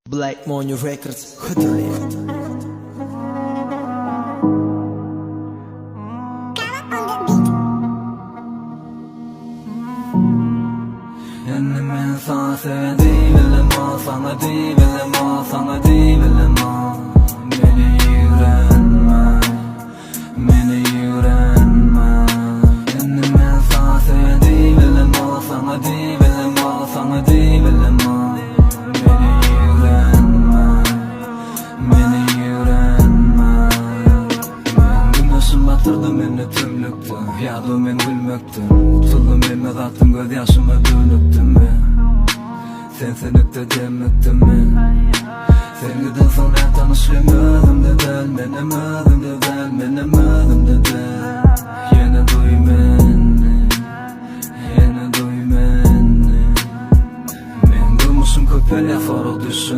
Black Money Records hödürleýär. Indi men saňa söýen diýbilemok Saňa diýbilemok, saňa diýbilemok Meni ýigrenme, meni ýigrenme Indi men saňa söýen diýbilemok Saňa diýbilemok, saňa diýbilemok Meni ýigrenme, meni ýigrenme Men güneşim batyrdy meni tümlükde Ýa-da men gülmekden Tutuldum emme zatdym göz ýaşyma dönükdim men Sen senlikde demlikdim men Sen giden soň nätanyş hem özümde däl Menem özümde däl, menem özümde däl Ýene duý meni, ýene duý meni Men durmuşym köpelýär sorag düşün.